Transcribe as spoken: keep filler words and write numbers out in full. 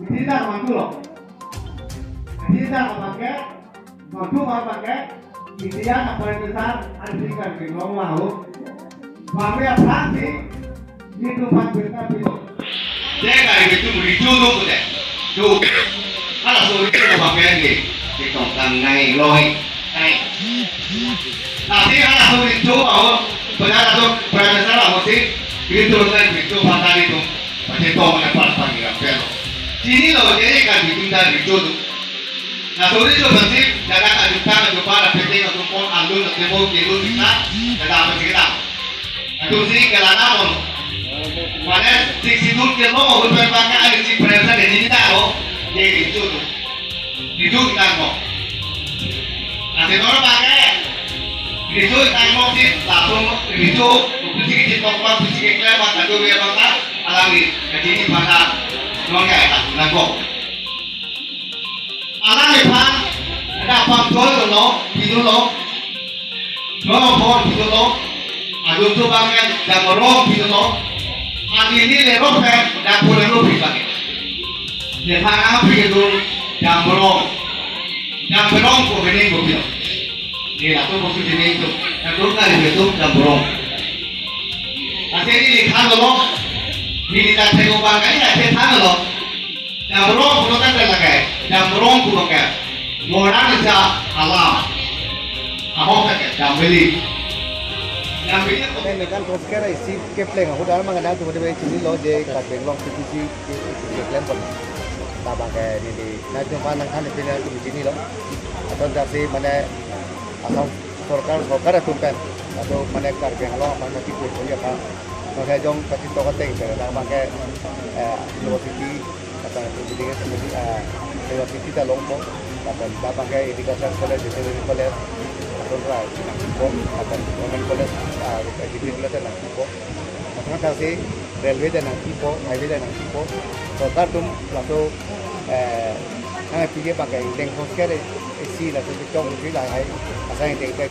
Mithitar mantu lo. Mithitar abangke, mantu abangke, India ka Prime Minister an bhikan ke long lahu. Bangke aphan si, nitum aphan birta pilo. Deka itum richu do ko de. Do. Halaso richu abangke ni. Kitong tang nai loi. Nai. Tapi halaso richu aho, pada halaso Prime Minister aho si, richu nai richu patani tum. Pati tong na pas pagi kan. Chinilo, jere kan bitung ta richo do. Latum richo pensi, ladak ajuta, ajupa, la peteng, ajupa, alun, ajupa, kilo, kita, ladak apa kita. Latum si kelana mon. Mane, sixty-two kilo, ajupa, bangke, ada si perasa ke chinilo, jere richo do. Richo kita mo. Ante non bangke, richo kita mo si, latum richo, pisi ke chinilo, pisi keklem, mata do ya bangka, alangli, kachini pada, non ya, nangkok. Alangliphan, ada pangtol lo, pidulo. Lo pon pidulo. Adutu bangke damrong pidulo. Anini le ropen, dapulan lo pi bangke. Lephan api kedun damrong. Damrong ko bening ko pilo. Ni latum posu jening tu. Latum kali betum damrong. Ase ni likhan lo. Ni lita thego bangke ni la than lo. Damrong pulo tangte lake, damrong pulo ke. Moran isa alam. Ahok ke, dambeli. Dambeli. Pen nekan thomkep ra isi kepleng ahut armang nangtum dei chinilo je Karbi Anglong P T C ke kepleng pon. Labang ke neli nangtum aphan nangthan pini nangtum chinilo. Aton jasi mane Assam sorkar, sorkar atum pen, latum mane Karbi Anglong aphan kachipur pon ya pa. Mane jong kachito kateng pen, labang ke, eh, university, lapen building, eh, university ta longpo, lapen labang ke Agriculture College, Veterinary College, lapen ra nangpo, lapen Government College, ah, Degree College nangpo. Lapen ta si railway ta nangpo, highway ta nangpo. Sorkar atum laso, eh, nangpi ke bangke ingdeng thomkep ra isi laso chong si lahai, asai ingdeng ta